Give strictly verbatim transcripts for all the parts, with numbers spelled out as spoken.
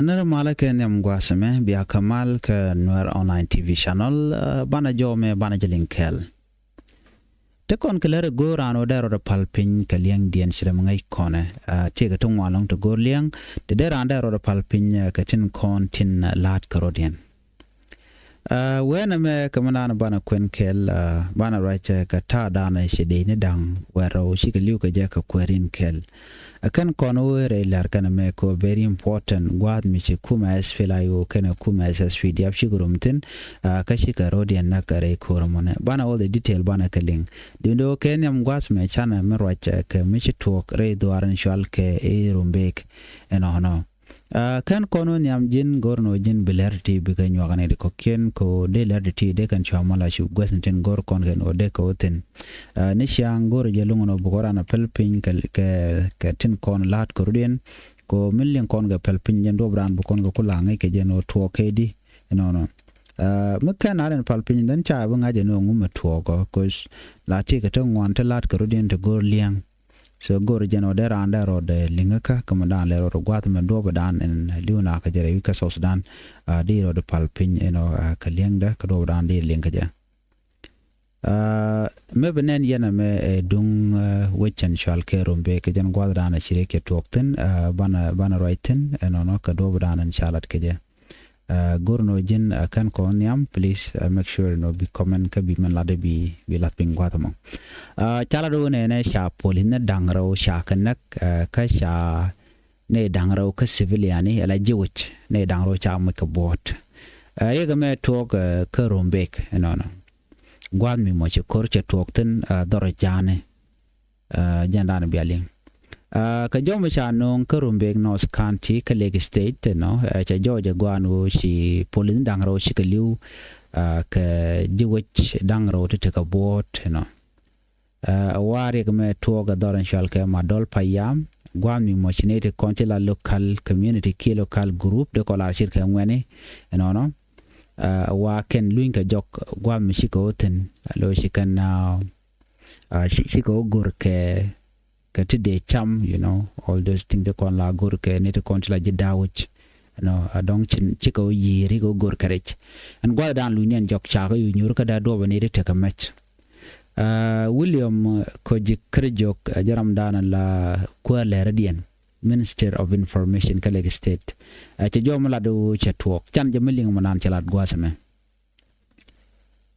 Nɛrɛ malä kɛ nhiam gua̱a̱th ɛmɛ, bia kɛ mal kɛ Nuɛr Online T V channel. Banɛ jɔw mɛ banɛ jɛ liŋ kɛɛl. Te kɔn kɛ lär ɛ go̱o̱r raan ɔ dee rɔɔdɛ pal piny kɛ liɛŋdiɛn ci rɛ mi ŋäc kɔnɛ. Tiekɛ ti ŋuan lɔŋ te go̱o̱r liɛŋ te dee raan dee rɔɔdɛ pal piny kɛ tin kɔn tin la̱a̱t kɛ rɔ̱diɛn. Wee nɛmɛ kɛ mi naan banɛ kuɛn kɛɛl, banɛ ruac kɛ ta̱a̱ da̱a̱n ci dee ni da̱ŋ wɛr rɛw cikɛ li̱w kɛ jɛ kɛ kuɛɛrin kɛɛl. Ɛ kɛn kɔn wee rɛy lɛr kɛn ɛmɛ kɛ very important gua̱a̱th mi ci kumɛ S P L A I O kɛnɛ kumɛ S S P D F cikɛ rom thi̱n. Kä cikɛ rɔ̱diɛn näk kɛ rɛy ko̱r ɛmɔnɛ banɛ all the detail banɛ kɛ liŋ. Duundɛ wä kɛ nhiam gua̱a̱th mɛ canɛ mi ruac kɛ mi ci tuɔɔk rɛy dhuaar in cual kɛ i̱ Rumbek. Ɛnɔnɔ. Kɛn kɔn wä nhiam ji̱n go̱r nɔ ji̱n bi lɛr ti bikɛ nyuak ni di kɔkiɛn ko dee lɛr ti ti dee kɛn cua mala cu guɛth ni tin go̱r kɔn kɛn wä dee kɛ wä thin. Ni ciaŋ go̱r jɛ luŋ nɔ bukɔ ran a pɛl piny kɛ kɛ kɛ tin kɔn la̱a̱t kɛ rudien. Ko min liŋ kɔn kɛ pɛl piny jɛn duɔp ran bukɔn kɛ ku laŋ kɛ jɛn wä tuɔɔk kɛ di. Ɛnɔnɔ. Mi kɛn a rin pal piny dhän ca bi ŋa̱c ɛn wä ŋumɛ tuɔɔk kɛ la ti kɛ ti ŋuan ti la̱a̱t kɛ rudien ti go̱r liɛŋ. So go̱r jɛn ɔ dee raan dee rɔɔdɛ liŋä kä kä mɛ daan lɛ rɔɔdɛ gua̱th mɛ duɔpɛ daan ɛn liw na kä jɛ rɛ wi̱c kä South Sudan. Di rɔɔdɛ pal piny ɛn ɔ kä liɛŋdɛ kä duɔpɛ daan di liŋ kä jɛ. Mɛ bi nɛn yɛn ɛmɛ ɛ duŋ wecɛn cual kɛ Rumbek kɛ jɛn gua̱th daan ɛ ci rɛ kɛ tuɔɔk thi̱n. Banɛ banɛ ruac thi̱n ɛnɔnɔ kä duɔpɛ daan ɛn ca lat kɛ jɛ. Go̱r nɔ ji̱n kɛn kɔn nhiam, please make sure nɔ bi comment kä bi mɛn latdɛ bi bi lath piny gua̱th mɔ. Ca latdɛ wä nɛnɛ ca police ni da̱ŋ rɛw ca kɛ näk kä ca ni da̱ŋ rɛw kä civilian ni ala jiwic ni da̱ŋ rɛw ca muc kɛ buɔ̱ɔ̱t. Riɛk ɛmɛ tuɔɔk kä Rumbek ɛnɔnɔ. Gua̱a̱th mi mɔ ci ko̱r cɛ tuɔɔk thi̱n dhɔr ja̱a̱ni. Jɛn da̱a̱n bia liŋ. Kɛ jɔmɛ ca no̱o̱ŋ kä Rumbek North County kä Lake State ɛnɔ cɛ jɔɔc ɛ gua̱a̱n ɣöö ci police ni da̱ŋ rɛw cikɛ li̱w kɛ ji̱ wec da̱ŋ rɛw ti tekɛ buɔ̱ɔ̱t ɛnɔ. Ɛ wa riɛk mɛ tuɔɔk ɛ dhɔr in cual kɛ Madol Payam gua̱a̱n mi mɔ ci nɛy ti kɔn ti la local community kiɛ local group dee kɔn la cir kɛ ŋuɛni ɛnɔnɔ. Ɛ wa kɛn luny kɛ jɔk gua̱a̱n mi cikɛ wä thi̱n lo ci kɛn ci ci kɛ wä go̱r kɛ kɛ ti dee cam, you know, all those things ti kɔn la go̱r kɛ ni ti kɔn ti la ji̱ da̱wuc. You know, a dɔ̱ŋ ci kɛ wä yi̱i̱r ci kɛ wä go̱r kɛ rɛc. Ɛn gua̱th da̱a̱n luny ni ɛn jɔk ca kä yu nyuur kä da̱a̱ duɔpɛ ni ti tekɛ mɛc. William Kojikrejok ɛ jɛ ram da̱a̱n la kuäär lɛr diɛn Minister of Information kä Lake State. Ɛ cɛ jɔm lat wä cɛ tuɔɔk can jɛ mi liŋ mɔ naan cɛ lat gua̱th mɛ.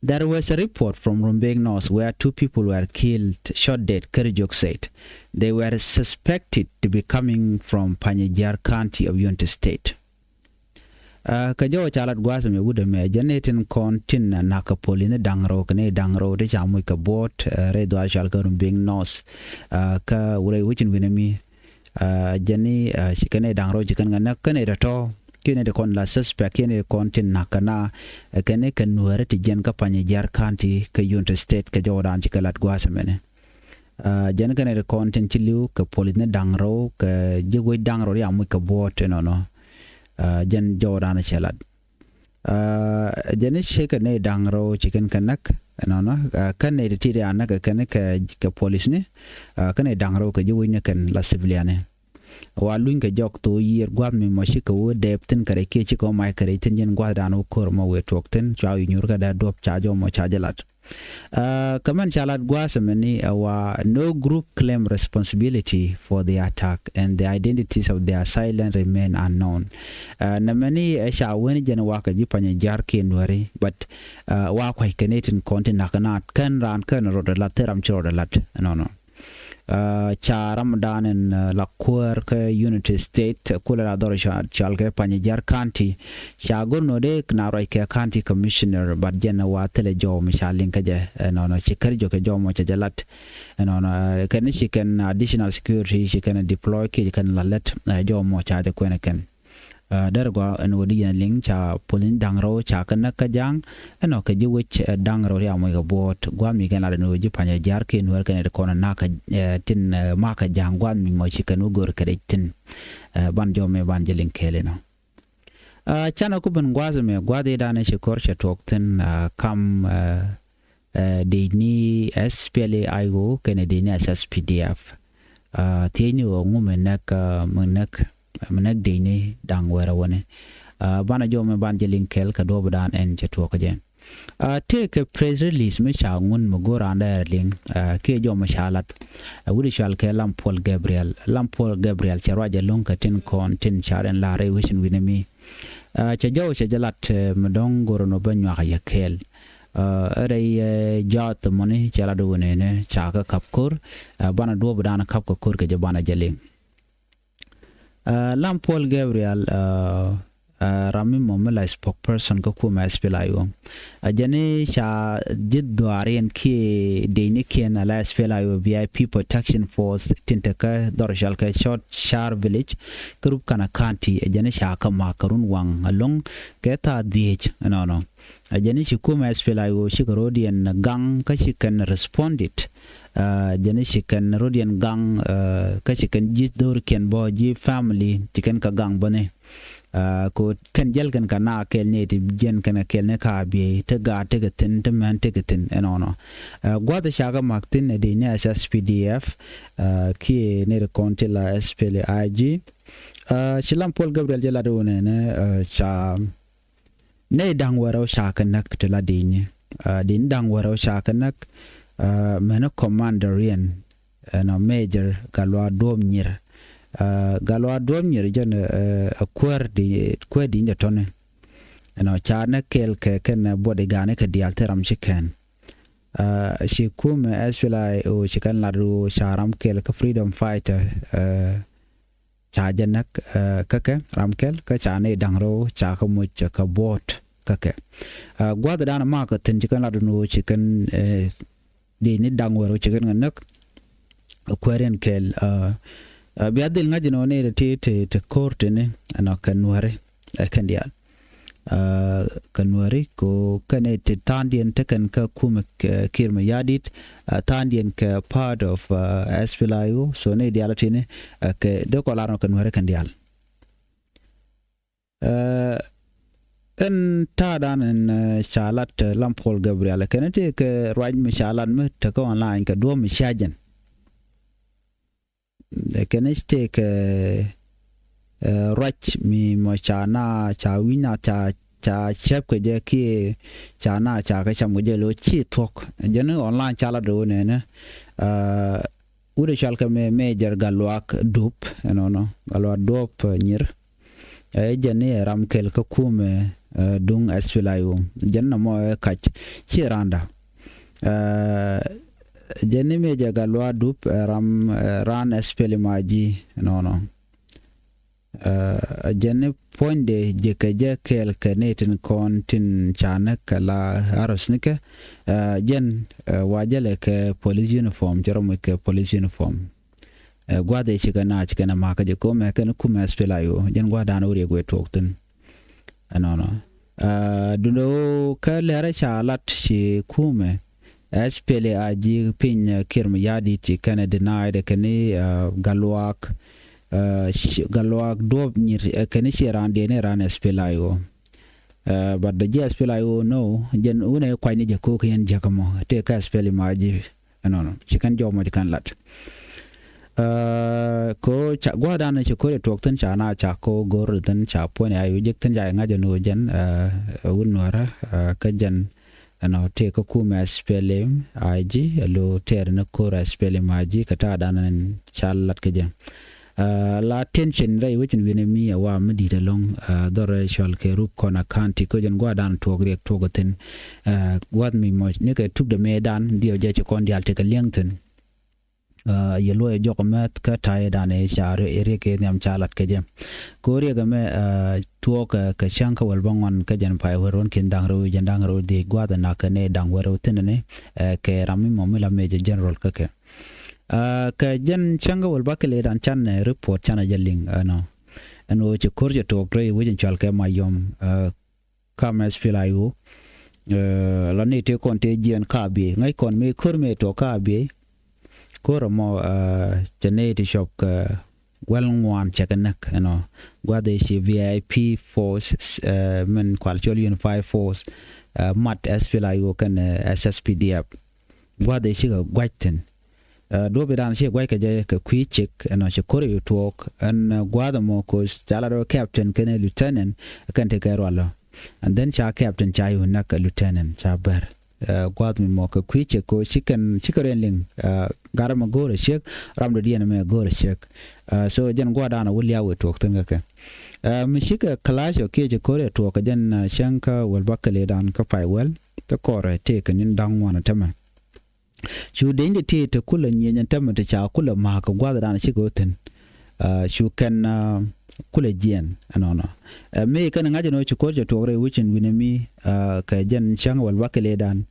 There was a report from Rumbek North where two people were killed, shot dead, Kerichok said. They were suspected to be coming from Panyijiar County of Unity State. Kä jɔwä ca lat gua̱a̱th ɛmɛ wut ɛmɛ jɛ ni tin kɔn tin nakä police ni da̱ŋ rɛw kɛ ni da̱ŋ rɛw ti ca muc kɛ buɔt rɛy dhuaar cual kä Rumbek North. Kä wurɛ wicin winɛ mi jɛn ni ci kɛn i̱ da̱ŋ rɛw ci kɛn kɛ näk kɛn i̱ tɔ̱tɔ̱ kiɛ ni ti kɔn la suspect kiɛ ni ti kɔn tin nakä na kɛn i̱ kɛ nuäärä ti jɛn kä Panyijiar County kä Unity State kɛ jɔwdan ci kɛ lat gua̱a̱th ɛmɛni. Jɛn kɛn i̱ ti kɔn tin ci li̱w kɛ police ni da̱ŋ rɛw kɛ ji̱ wec da̱ŋ rɛw ri a muc kɛ buɔt inɔnɔ. Jɛn jɔwdan cɛ lat. Jɛn i̱ ci kɛn i̱ da̱ŋ rɛw ci kɛn kɛ näk inɔnɔ. Kɛn i̱ ti ti ri a näk kɛn kɛ police ni kɛn i̱ da̱ŋ rɛw kɛ ji̱ wec ni kɛn la civilian ni. Wa luny kɛ jɔk thok yiër gua̱th mi mɔ cikɛ wä dɛɛp thi̱n kɛ rɛc kiɛ cikɛ wä mac kɛ rɛc thi̱n jɛn gua̱thdan wä ko̱r mɔ wëë tuɔɔk thi̱n cua yu nyuur kɛ dee duɔ̱p ca jɔmɔ ca jɛ lat. Kɛ mɛn ca lat gua̱a̱th ɛmɛni ɛ wa no group claim responsibility for the attack and the identities of the assailant remain unknown. Nɛmɛni ɛ ca wen jɛn wa kɛ ji̱ Panyijiar kiɛ nuɛri but wa kua̱c kɛ ni tin kɔn tin nakä naat kɛn raan kɛn rɔɔdɛ lat thil ram ci rɔɔdɛ lat nɔnɔ. Ca ramdan in la kuäär kä Unity State kulɛ la dhɔr cual kɛ Panyijiar County. Ca go̱r nɔ dee na ruac kɛ County Commissioner but jɛn wa thilɛ jɔw mi ca liŋ kä jɛ. Nɔnɔ ci kär jɔ kɛ jɔw mɔ ca jɛ lat. Nɔnɔ kɛn ci kɛn additional security ci kɛn deploy kiɛ ci kɛn la lät jɔw mɔ ca jɛ kuɛn kɛn. Dɛr gua ɛn wä di yɛn liŋ ca polin da̱ŋ rɛw ca kɛ näk kä ja̱a̱ŋ. Ɛnɔ kɛ ji̱ wec da̱ŋ rɛw ria moc kɛ buɔt gua̱a̱m mi kɛn lat ɛn wä ji̱ Panyijiar kiɛ nuɛr kɛn ɛ ti kɔn nakä tin makä ja̱a̱ŋ gua̱a̱m mi mɔ ci kɛn wä gör kɛ rɛc thi̱n. Ban jɔmɛ ban jɛ liŋ kɛɛl inɔ. Canɛ ku ben gua̱a̱th mɛ gua̱a̱th i̱ da̱a̱n ci kɔr cɛ tuɔɔk thi̱n kam dec ni S P L A I O kɛnɛ dec ni S S P D F. Thiec ni ɣöö ŋu mi näk mi näk. Ɛ, mi näk dëcni da̱ŋ wɛrɛ wäni. Ɛ, banɛ jɔw mi ban jɛ liŋ kɛɛl kɛ duɔ̱ɔ̱pdan ɛn cɛ tuɔɔk kɛ jɛ. Ɛ, tëëkɛ press release mi ca ŋun mi go̱o̱r raan dɛɛr liŋ, ɛ, kiɛ jɔw mi ca lat. Ɛ, wi̱cdɛ cɔalkɛ Lam Paul Gabriel. Lam Paul Gabriel cɛ ruac ɛlɔ̱ŋ kɛ tin kɔn tin ca rɛn la̱r rɛy wecin wi̱ni mi. Ɛ, cɛ jɔw cɛ jɛ lat, ɛ, mi dɔ̱ŋ go̱o̱r nɔ bä nyuak yɛ kɛɛl. Ɛ, rɛy, ɛ, jɔath mɔni cɛ lat wunɛ nɛ ca kä kap ko̱r. Ɛ, banɛ duɔ̱ɔ̱pdan kap kɛ ko̱r kɛ jɛ banɛ jɛ liŋ. Ɛ, Lam Paul Gabriel, ɛ, ɛ, ram mi mɔ mi la spokesperson kä kumɛ S P L A I O. Ɛ, jɛn i̱ ca ji̱ dhuaar yɛn kiɛ dëcnikiɛn ala S P L A I O V I P Protection Force tin te kä dhɔr cɔal kɛ Short Shar Village kä Rup Kana County. Ɛ, jɛn i̱ ca kä mak kä run waŋ ɛlɔ̱ŋ kɛ thaa dhieec ɛnɔnɔ. Ɛ, jɛn i̱ ci kumɛ S P L A I O cikɛ rɔ̱diɛn gaŋ kä ci kɛn responded. Ɛ, jɛn i̱ ci kɛn rɔ̱diɛn gaŋ, ɛ, kä ci kɛn ji̱ dho̱rkiɛn bä ji̱ family ci kɛn kɛ gaŋ bäni. Ɛ, ko kɛn jäl kɛn kɛ na kɛɛl ni ti jiɛn kɛn kɛ kɛɛl ni ka biey ti gaat ti kɛ thi̱n ti mɛn ti kɛ thi̱n ɛnɔnɔ. Ɛ, gua̱th ca kɛ mak thi̱n ɛ dëcni S S P D F, ɛ, kiɛ ni ri kɔn ti la S P L A I G. Ɛ, ci Lam Paul Gabriel jɛ lat wunɛ nɛ, ɛ, ca nɛy da̱ŋ wärä ca kɛ näk ti la dëcni. Ɛ, dëcni da̱ŋ wärä ca kɛ näk, ɛ, mɛni commander yɛn, ɛnɔ Major Galwa Duɔp Nyir. Ɛ, Galwa Duɔp Nyir jɛn, ɛ, ɛ kuäär di, kuäär dëcni tɔni. Ɛnɔ ca näk kɛɛl kɛ kɛn bodyguard ni kɛ diaal ti ram ci kɛn. Ɛ, ci kumɛ S P L A I O ci kɛn lat ɣöö ca ram kɛɛl kä freedom fighter, ɛ, ca jɛ näk, ɛ, kä kɛ ram kɛl kä ca nɛy da̱ŋ rɛw ca kä moc kä buɔ̱ɔ̱t kä kɛ. Ɛ, gua̱thdan mak kä thi̱n ci kɛn lat ni ɣöö ci kɛn, ɛ, dëcni da̱ŋ wärä ci kɛn kɛ näk. Ɛ, kuääriɛn kɛl, ɛ, ɛ, bia dhil ŋa̱c ni ɣöö nɛy ti ti ti ko̱r tini ɛnɔ kɛ Nuääri, ɛ, kɛn diaal. Ɛ, kɛ Nuääri ko kɛn ɛ ti tha̱a̱ŋdiɛn tekɛn kä kumɛ, ɛ, Kiir Mayardit, ɛ, tha̱a̱ŋdiɛn kɛ part of, ɛ, S P L A I O. So nɛy diaal tini, ɛ, kɛ dee kɔ lar nɔ kɛ Nuääri kɛn diaal. Ɛ, ɛn ta̱a̱dan ɛn, ɛ, ca lat, ɛ, Lam Paul Gabriel kɛn ti kɛ ruac mi ca lat mi tekä online kɛ duɔ̱ɔ̱p mi ca jɛn. Kɛn i̱ tëëkɛ, ɛ, ruac mi mɔ ca na ca wi̱ny na ca, ca cɛp kɛ jɛ kiɛ ca na ca kɛ cam kɛ jɛ lo̱ ci thuɔ̱k. Jɛn online ca la do̱o̱ nɛnɛ, ɛ, wut ɛ cɔal kɛ mɛ Major Galuak Dup ɛnɔnɔ, Galuak Dup, ɛ, Nyir. Ɛ, jɛn ni ɛ ram kɛl kä kumɛ, ɛ, duŋ S P L A I O. Jɛn nɔmɔ ɛ kac ci randa. Ɛ, jɛn ni Major Galuak Dup, ɛ, ram, ɛ, ran S P L M I G nɔnɔ. Ɛ, jɛn ni puɔ̱nydɛ jɛ kɛ jɛ kɛɛl kɛ ni tin kɔn tin canɛ kɛ la arɔs nikɛ. Ɛ, jɛn, ɛ, wa jɛlɛ kɛ police uniform, cɛ rɔ muc kɛ police uniform. Ɛ, gua̱th ɛ cikɛ na cikɛ na makä jɛ komɛ kɛn kumɛ S P L A I O. Jɛn gua̱th dan wä riɛk wee tuɔk thi̱n. Ɛnɔnɔ. Ɛ, dundo kä lɛrɛ ca lat ci kumɛ S P L A I G piny, ɛ, Kiir Mayardit ci kɛn ɛ denied ɛ kɛn i̱, ɛ, Galuak, ɛ, ci, Galuak Duɔp Nyir, ɛ, kɛn i̱ ci ran diɛn i̱ ran S P L A I O. Ɛ, but the G S P L A I O no, jɛn wunɛ kuany ni jɛ ko̱k yɛn jɛ kä mɔ tëë kä S P L M I G. Ɛnɔnɔ ci kɛn jɔw mɔ ci kɛn lat. Ɛ, ko ca gua̱dan ci ko̱r tuɔk thi̱n ca na ca ko go̱r thi̱n ca puɔ̱n ya yu jek thi̱n ca ŋa̱c ɛn ɣöö jɛn, ɛ, wun nuäärä, ɛ, kä jɛn ɛnɔ tëë kä kumɛ S P L M I G, ɛ, lo tɛɛr ni ko̱r S P L M I G kɛ ta̱a̱dan ɛn ca lat kä jɛ. Ɛ, la tension rɛy wecin wi̱nɛ mi ɛ wa mi di̱t ɛlɔ̱ŋ, ɛ, dhɔr rɛy cɔal kɛ Rup Kɔna County kä jɛn gua̱dan tuɔk riɛk tuɔk thi̱n. Ɛ, gua̱th mi mɔc nikɛ tukdɛ mëëdan dhiɛw jɛ ci kɔn diaal tekɛ liɛŋ thi̱n. Ɛ, yɛ luɔc jɔk mɛth kä ta̱yɛ dan ɛ ca riɛk ɛ nhiam ca lat kɛ jɛ. Ko riɛk ɛmɛ, ɛ, tuɔɔk kɛ, kɛ cäŋ kä wäl bä ŋuan kä jɛn pay wäl ruɔ̱n ki̱n da̱ŋ rɛw jɛn da̱ŋ rɛw dhiec gua̱a̱th ɛ nak kɛ nɛ da̱ŋ wäl rɛw thi̱n ɛnɛ, ɛ, kɛ ram mi mɔ mi la Major General kä kɛ. Ɛ, kɛ jɛn cäŋ kä wäl bä kɛ lɛ dan can, ɛ, report can a jɛ liŋ, ɛ, nɔ. Ɛn ɣöö cɛ ko̱r cɛ tuɔɔk rɛy wec in cɔal kɛ Mayom, ɛ, kam S P L A I O, ɛ, la ni tëë kɔn tëë jiɛn ka biey. Ŋäc kɔn mëë ko̱r mëë tuɔɔk ka biey. Ko̱r ɛmɔ, ɛ, cɛ ni ti cɔp kɛ wäl ŋuan cɛ kɛ näk, you know. Gua̱th ëë ci V I P force, ɛ, min kual cɔl Unified Force, ɛ, mat S P L A I O kɛnɛ, ɛ, S S P D F. Gua̱th ëë cikɛ gua̱c thi̱n. Ɛ, duɔ̱ɔ̱p i̱ dan ci gua̱c kɛ jɛ kɛ kui̱ cik ɛnɔ ci ko̱r i̱ tuɔɔk ɛn, ɛ, gua̱a̱th ɛmɔ koc ca lat ɛ captain kɛnɛ lieutenant kɛn tekɛ rualɔ. And then ca captain ca i̱ näk kɛ lieutenant ca bɛr. Ɛ, gua̱a̱th mi mɔ kɛ kui̱ cik koc ci kɛn ci kɛ ruɛn liŋ, ɛ, gat ɛmɛ go̱o̱r ɛ ciek, ram dɔ̱diɛn ɛmɛ go̱o̱r ɛ ciek. Ɛ, so jɛn gua̱a̱th dan ɛ wä lia̱a̱ wä tuɔɔk thi̱n kɛ kɛ. Ɛ, mi cikɛ clash ɔ kiɛ ci ko̱r i̱ tuɔɔk kɛ jɛn, ɛ, cäŋ kä wäl bä kɛ lëë dan kä pay wäl. Te kɔrɛ tëëkɛ ni̱n da̱ŋ ŋuan ɛ tämɛ. Cu deny de tëë te kulɛ nyieny ɛn tämɛ te ca kulɛ ma̱a̱k kɛ gua̱thdan cikɛ wä thi̱n. Ɛ, cu kɛn, ɛ, kulɛ jiɛɛn ɛnɔnɔ. Ɛ, mëë kɛn ŋa̱c ɛn ɣöö ci ko̱r cɛ tuɔɔk rɛy wecin wi̱nɛ mi, ɛ, kɛ jɛn cäŋ wäl bä kɛ lëëdan.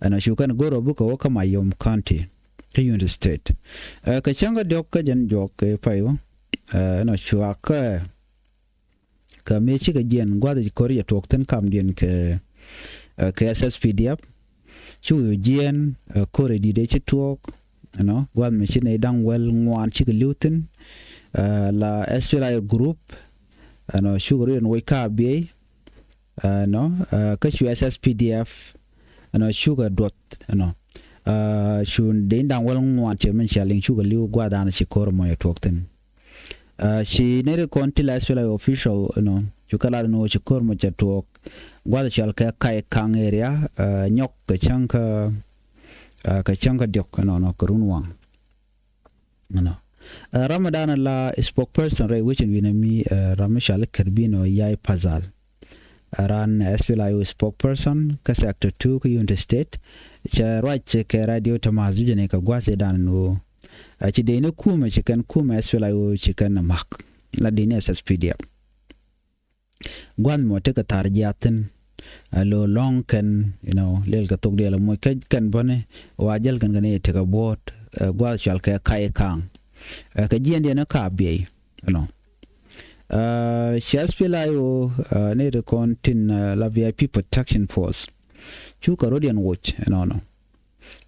Ɛnɔ cu kɛn go̱r ɔ bikɛ wä kä Mayom County kä Unity State. Ɛ, kɛ cäŋ kä diɔ̱k kä jɛn juɔk kɛ pay wä. Ɛ, ɛnɔ cuakä kɛ mëë cikɛ jiɛɛn gua̱th i̱ ko̱r yɛ tuɔɔk thi̱n kamdiɛn kɛ, ɛ, kɛ S S P D F. Ci wi̱i̱ jiɛɛn, ɛ, ko̱r i̱ di̱t ëë ci tuɔɔk, you know, gua̱th mi ci nɛy da̱ŋ wäl ŋuan cikɛ li̱w thi̱n. Ɛ, la S P L A I O group, you know, cukɛ rɔ̱diɛn woc kä Abyei, you know, ɛ, kä cu S S P D F, you know, cukɛ duɔth, you know. Ɛ, cu deny da̱ŋ wäl ŋuan ciɛ min cia liŋ cukɛ li̱w gua̱th dan ci ko̱r mɔ yɛ tuɔɔk thi̱n. Ɛ, ci nɛy ri kɔn ti la S P L A I O official, you know, cu kɛ lat ni ɣöö ci ko̱r mɔ cɛ tuɔɔk gua̱th cɔal kɛ Kaikaŋ area, ɛ, nyɔk kɛ cäŋ kä, ɛ, kɛ cäŋ kä diɔ̱k ɛnɔnɔ kɛ run waŋ. You know. Ɛ, ram mi dan la spokesperson rɛy wecin wi̱nɛ mi, ɛ, ram mi cɔal Kerbino Yai Pazal. Ɛ, ran S P L A I O spokesperson kä sector two kä Unity State cɛ ruac kɛ radio Thomas Ujeni kɛ gua̱th ëë dan ni ɣöö, ɛ, ci deny ni kumɛ ci kɛn kumɛ S P L A I O ci kɛn ɛ ma̱k la deny ni S S P D F. Gua̱th mɔ tekɛ thar jiath thi̱n, ɛ, lo̱ lɔ̱ŋ kɛn, you know, lël kɛ thok diɛl ɛ moc kä kɛn bäni wa jäl kɛn kɛn i̱ tekɛ buɔ̱ɔ̱t, ɛ, gua̱th cɔal kɛ Kaikaŋ. Ɛ, kɛ jiɛɛndiɛn kä Abyei, you know. Ɛ, ci S P L A I O, ɛ, nɛy ri kɔn tin, ɛ, la V I P Protection Force. Cukɛ rɔ̱diɛn woc ɛnɔnɔ.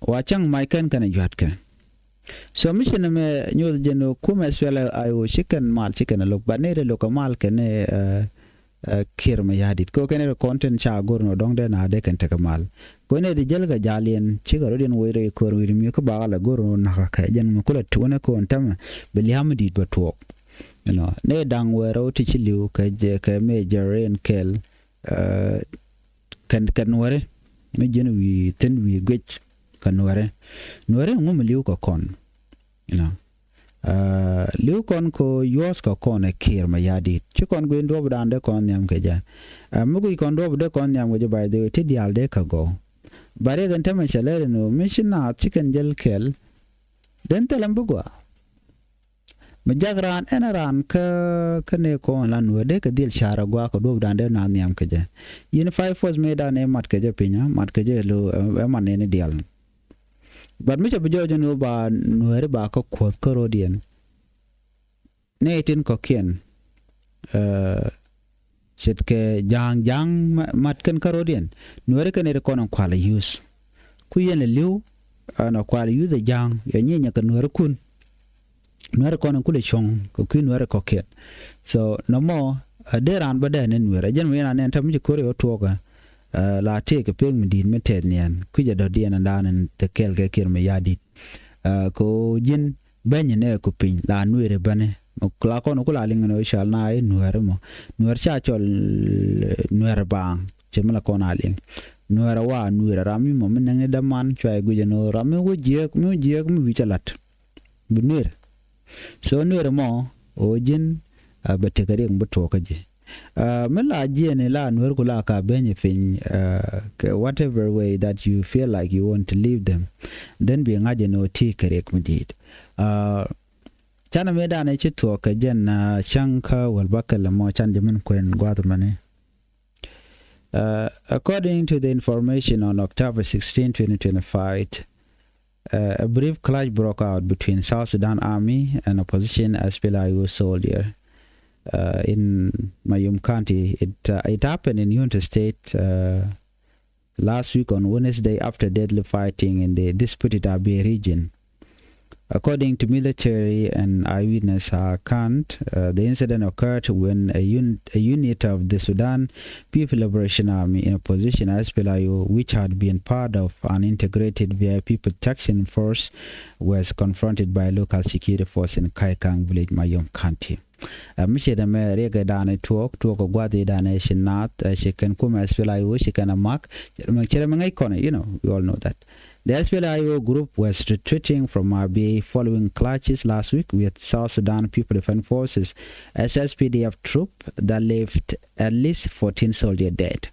Wa cäŋ mac kɛn kɛn ɛ jua̱tkɛ. So mi ci nɛmɛ nyoth jɛn ɣöö kumɛ S P L A I O ci kɛn mal ci kɛn ɛ lo̱k, but nɛy ri lo̱k kɛ mal kɛn ɛ, ɛ, ɛ, Kiir Mayardit. Kɛ ɣöö kɛn ri kɔn tin ca go̱r ni ɣöö dɔ̱ŋ dee na dee kɛn tekɛ mal. Kɛ ɣöö nɛy ri jäl kɛ jal yɛn cikɛ rɔ̱diɛn woc rɛy ko̱r wi̱i̱ ri mi kä bakä la go̱r ni ɣöö nakä kɛ jɛn mi kulɛ tuɔnɛ kɛ ɣöö ɛn tämɛ bi lia̱a̱ mi di̱i̱t bɛ tuɔɔk. You know, nɛy da̱ŋ wäl rɛw ti ci li̱w kɛ jɛ, kɛ Major Ian Kel, ɛ, kɛn, kɛn Nuɛri mi ji̱n wi̱i̱ thi̱n wi̱i̱ guic kɛ Nuɛri. Nuɛri ŋu mi li̱w kɛ kɔn, you know. Ɛ, li̱w kɔn kɛ ɣöö yuɔ̱ɔ̱th kɛ kɔn ɛ Kiir Mayardit. Ci kɔn guic duɔ̱ɔ̱pdan dee kɔn nhiam kɛ jɛ. Ɛ, mi guic kɔn duɔ̱ɔ̱p dee kɔn nhiam kɛ jɛ, by the way, ti diaal dee kɛ gɔw. But riɛk ɛn tämɛ cɛ lɛr ɛn ɣöö mi ci naath ci kɛn jäl kɛl, then thilɛ mi bi gɔaa. Mi jak raan ɛn raan kä, kä nɛy kɔn la Nuɛr dee kɛ dhil ca̱r agɔaa kɛ duɔ̱ɔ̱pdan dee naath nhiam kɛ jɛ. Unified Force mëëdan ëë mat kɛ jɛ piny, ɛ, mat kɛ jɛ lo̱, ɛ, ɛ mat nɛɛni diaal. But mi cɛ bi jɔɔc ɛn ɣöö ba Nuɛri ba kä kuɔth kä rɔ̱diɛn. Nɛy tin kɔ̱kiɛn, ɛ, ce̱tkɛ ja̱a̱ŋ, ja̱a̱ŋ ma-, mat kɛn kä rɔ̱diɛn. Nuɛri kɛn ri kɔn ɛn kual ɛ yuth. Ku yɛn ɛ li̱w, ɛn ɛ kual ɛ yuth ɛ ja̱a̱ŋ, yɛ nyinyɛ kɛ Nuɛri kun. Nuɛri kɔn ɛn kulɛ cuɔ̱ŋ kɛ kui̱ Nuɛri kɔ̱kiɛn. So nɔmɔ, ɛ, dee raan bä dee ni Nuɛri. Ɛ jɛn mi yɛn anɛn tɛm mi ci ko̱r yɛ wä tuɔɔkä, ɛ, la tëëkɛ pek mi di̱i̱t mi tɛth niɛn. Kui̱c ɛ dɔ̱diɛn ɛn daan ɛn te kɛl kɛ Kiir Mayardit. Ɛ, kɛ ɣöö ji̱n bänyɛ nɛ ku piny la Nuɛri bäni. Mɛ la kɔn ku la liŋ ni ɣöö cɔal na i̱ Nuɛri mɔ. Nuɛri ca cɔl, ɛ, Nuɛri baaŋ. Cɛ mi la kɔn a liŋ. Nuɛri wa Nuɛri ram mi mɔ mi näŋni däman cua i̱ guic ɛn ɣöö ram mi wä jiääk, mi wä jiääk mi wi̱c cɛ la̱t. Bi Nuɛri. So Nuɛri mɔ ɣöö ji̱n, ɛ, bɛ tekɛ riɛk mi bi tuɔɔk kä ji̱. Ɛ, mi la jiɛɛni la Nuɛr ku la ka beny piny, ɛ, kɛ whatever way that you feel like you want to leave them, then bi ŋa̱c ɛn ɣöö ti kɛ riɛk mi di̱i̱t. Ɛ, canɛ mëëdan ɛ ci tuɔɔk kɛ jɛn, ɛ, cäŋ kä wäl bäkɛl ɛmɔ can jɛ min kuɛn gua̱a̱th mɛni. Uh, according to the information on October sixteen, twenty twenty-five, uh, a brief clash broke out between South Sudan Army and opposition S P L A I O soldier, uh, in Mayom County. It, uh, it happened in Unity State, uh, last week on Wednesday after deadly fighting in the disputed Abyei region. According to military and eyewitness account, uh, the incident occurred when a, un- a unit of the Sudan People Liberation Army in opposition, S P L I O, which had been part of an integrated V I P protection force, was confronted by local security force in Kaikang village, Mayom County. Uh, mi ci dɛmɛ riɛk ɛ danɛ tuɔɔk tuɔɔk ɛ gua̱th ɛ danɛ ci naath, uh, ci kɛn kumɛ S P L I O ci kɛn a mak. Ci dɛmɛ ŋäc kɔn, you know, we all know that. The S P L I O group was retreating from Abyei following clashes last week with South Sudan People Defense Forces, S S P D F, troop that left at least fourteen soldiers dead.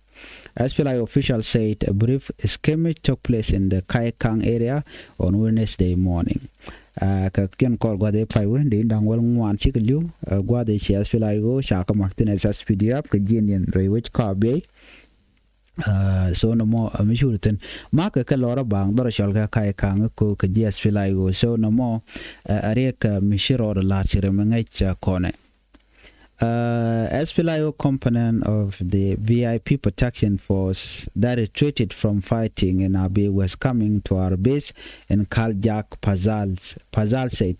S P L I O officials said a brief skirmish took place in the Kaikang area on Wednesday morning. Uh, kɛ kiɛn kɔr gua̱th ɛ pay wen di da̱ŋ wäl ŋuan cik liu, uh, gua̱th ɛ ci S P L I O ca kɛ mak thin S S P D F kɛ jiɛn yɛn rɛy wec kɔ Abyei. Uh, so nɔmɔ, uh, mi cur thin makɛ kɛ lɔrä baŋ dhɔrɔ cɔl kɛ Kaikang ko kɛ jiɛ S P L I O. So nɔmɔ, uh, a riɛk, uh, mi ci rɔɔd lat ci rɛ mi ŋäc, uh, kɔnɛ. Uh, S P L I O component of the V I P protection force that retreated from fighting in Abyei was coming to our base in Kaljak, Pazal, Pazal said.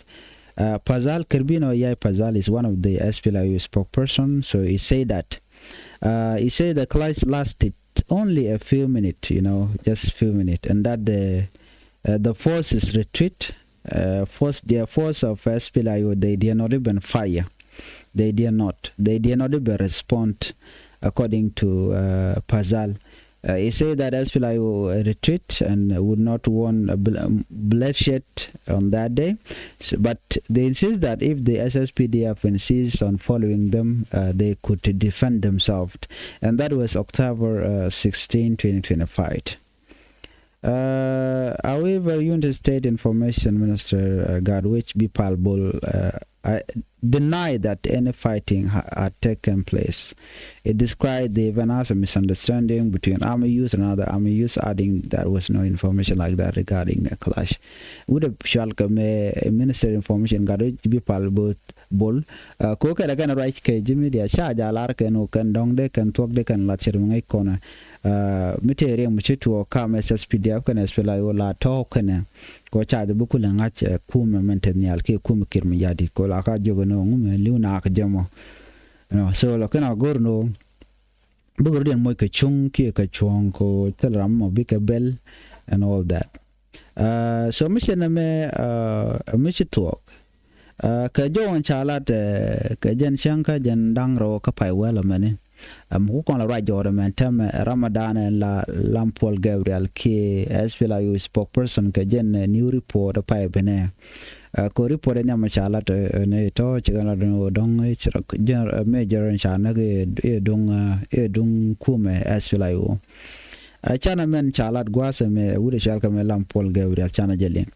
Uh, Pazal Kerbino Yai Pazal is one of the S P L I O spokesperson, so he said that Uh, he said the clash lasted only a few minutes, you know, just a few minutes, and that the uh, the forces retreat, uh, force their force of S P L I O, they did not even fire, they did not, they did not even respond, according to uh, Pazal. Uh, he said that S P L I O retreat and would not want a bl- um, bloodshed on that day. So, but they insist that if the S S P D F insists on following them, uh, they could defend themselves. And that was October uh, sixteen, twenty twenty-five. Uh, however, Unity State Information Minister uh, Gatwech Bipal Bol uh, uh, denied that any fighting ha- had taken place. It described the event as a misunderstanding between army youth and other army youth, adding there was no information like that regarding a clash. Wut a cual kɛ mɛ Minister Information Gatwech Bipal Bol, Bol uh, ko kɛ rɛ kɛn ruac kɛ ji̱ media ca jalar kɛn wä kɛn dɔŋ de kɛn thuɔk de kɛn lat cir mi ŋäc kɔnɛ. Uh, mi tëë riɛŋ mi ci tuɔɔk kam S S P D F kɛnɛ S P L I O la tɔ̱ kɛnɛ. Kɔ ca jɛ bi kulɛ ŋa̱c ɛ kumɛ mɛn te nhial kiɛ kumɛ kir mi yadi kɔ la ka jiök ɛn ɣöö ŋumɛ li̱w naak jɛ mɔ. You know, so lɔ kɛn a go̱r ni ɣöö bi go̱r diɛn moc kɛ cuŋ kiɛ kɛ cuɔ̱ɔ̱ŋ kɔ thil ram mɔ bikɛ bɛl and all that. Uh, so mi cɛ nɛ mɛ uh, mi ci tuɔɔk. Uh, kɛ jɔwän ca lat uh, kɛ jɛn cäŋ kä jɛn da̱ŋ rɛw kä pay wɛl ɔmɛni. Ɛm ku kɔn la ruac jɔɔr ɛmɛn tɛmɛ Ramadan ɛn la Lam Paul Gabriel kiɛ S P L I O spokesperson kɛ jɛn uh, new report ɛ pay benɛ. Uh, kɔ report ɛ nhiam ca lat uh, ni tɔ ci kɛn la dɔŋ dɔŋ ci rɔ jɛn uh, major ca näk ɛ duŋ uh, ɛ duŋ kumɛ S P L I O. Uh, canɛ mɛn ca lat gua̱a̱th ɛmɛ wut ɛ cual kɛ mɛ Lam Paul Gabriel canɛ jɛ liŋ.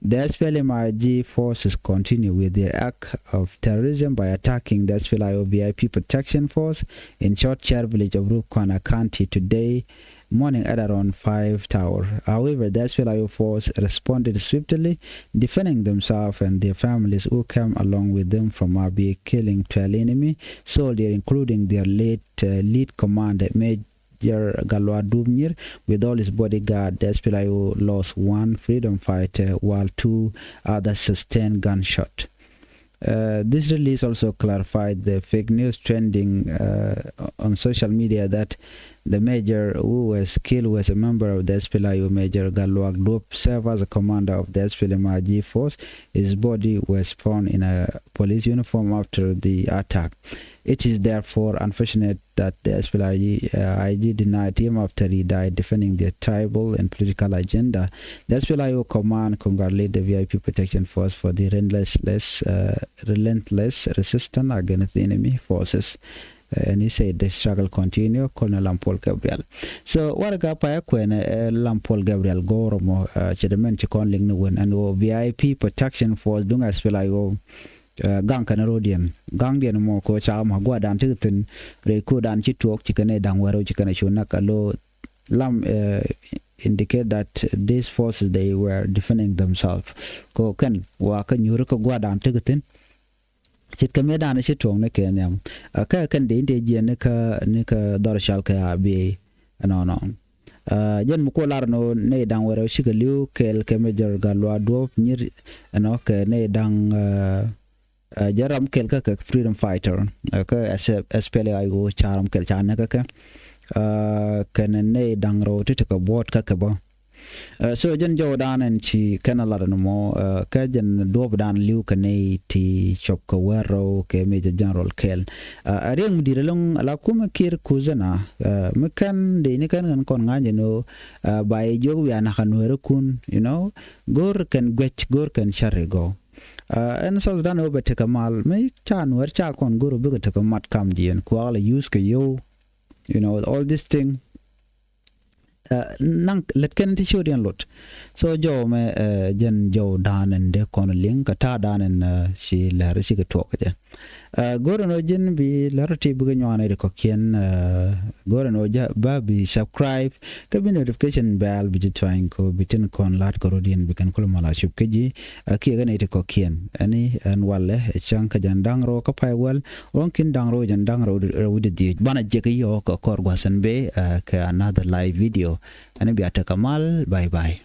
The S P L M I G forces continue with their act of terrorism by attacking the S P L I O V I P protection force in Short Chair village of Rubkwana County today morning at around five hour. However, the S P L I O force responded swiftly, defending themselves and their families who came along with them from Abyei, killing twelve enemy soldiers, including their late uh, lead commander, Major Gatluak Duop Nyir, with all his bodyguard. The S P L I O lost one freedom fighter, while two others sustained gunshot. Uh, this release also clarified the fake news trending uh, on social media that the major who was killed was a member of the S P L I O. Major Gatluak Duop served as a commander of the S P L M I G force. His body was found in a police uniform after the attack. It is therefore unfortunate that the S P L I G, uh, I G denied him after he died defending their tribal and political agenda. The S P L I O command congratulated the V I P protection force for the relentless, uh, relentless resistance against the enemy forces. Uh, and he said the struggle continue, Colonel Lampol Gabriel. So warɛga payä kuɛn uh, Lampol Gabriel go̱o̱r mɔ uh, cɛ dee mɛn ci kɔn liŋ ni wen ɛn ɣöö V I P protection force duŋ S P L I O. Uh, gaŋ kɛn ro̱diɛn gaŋdiɛn mɔ ko ca ma guadan ti thin rɛy kodan ci tuɔɔk ci kɛn daŋ wɛrɛ ci kɛn cu nak a lo lam uh, indicate that these forces they were defending themselves. Ko kɛn wa kä nyuri kä guadan ti thin cit kɛ mi dan ci tuɔɔk ni kɛ nhiam. Uh, kä kɛn de inte jiɛn ni kä ni kä dhɔr cal kɛ a bi ɛnɔnɔ. Jɛn mi kuɔ lar nɔ nɛy da̱ŋ wɛrɛ cikɛ li̱w kɛɛl kɛ Major Gatluak Duɔp Nyir, ɛnɔ kɛ nɛy da̱ŋ, jɛ ram kɛɛl kä kɛ freedom fighter kä S P L A I O, ca ram kɛɛl ca näk kä kɛ kɛnɛ nɛy da̱ŋ rɛw ti tekɛ buɔ̱ɔ̱t kä kɛ bä. So jɛn jɔwdan ɛn ci kɛn a lat ɛn mɔ kä jɛn duɔpdan li̱w kɛ nɛy ti cop kɛ wɛr rɛw kɛ Major General kɛɛl. A riɛk mi di̱t ɛlɔ̱ŋ ala kumɛ Kiir Kuzena mi kɛn dee ni kɛn kɛn kɔn ŋa̱c ɛn ɣöö ba yɛ jiök wiaa nakä nueeri kun, you know, go̱r kɛn guɛc, go̱r kɛn cari gɔw. Ɛn South Sudan ɣöö bɛ tekɛ mal mi ca nueer ca kɔn go̱r ɣöö bikɛ tekɛ mat kamdiɛn kuakä la use kɛ yio̱w, you know, all this thing. Naŋ lät kɛn ti ciöt yɛn lot. So jɔw mɛ jɛn jɔw dan ɛn dee kɔn liŋ kɛ ta̱a̱ dan ɛn ci lɛr cikɛ tuɔk kɛ jɛ. Go̱rɛ nɔ ji̱n bi lɛr ti bikɛ nyuan ɛ ri kɔkiɛn. Go̱rɛ nɔ ba bi subscribe kä bi notification bell bi ji̱ tuany kɔ bi tin kɔn lat kɛ rot yɛn bi kɛn kulɛ mal a cup kä ji̱. Kiɛ kɛ nɛ ti kɔkiɛn ɛni ɛn walɛ cäŋ kä jɛn da̱ŋ rɔ kä pay wäl. Ruɔ̱ŋ kin da̱ŋ rɔ jɛn da̱ŋ rɔ wi̱dɛ dhiec banɛ jek yɔ kɛ kɔr gua̱th ɛn bee kɛ another live video. Ɛn bia tekɛ mal, bye bye.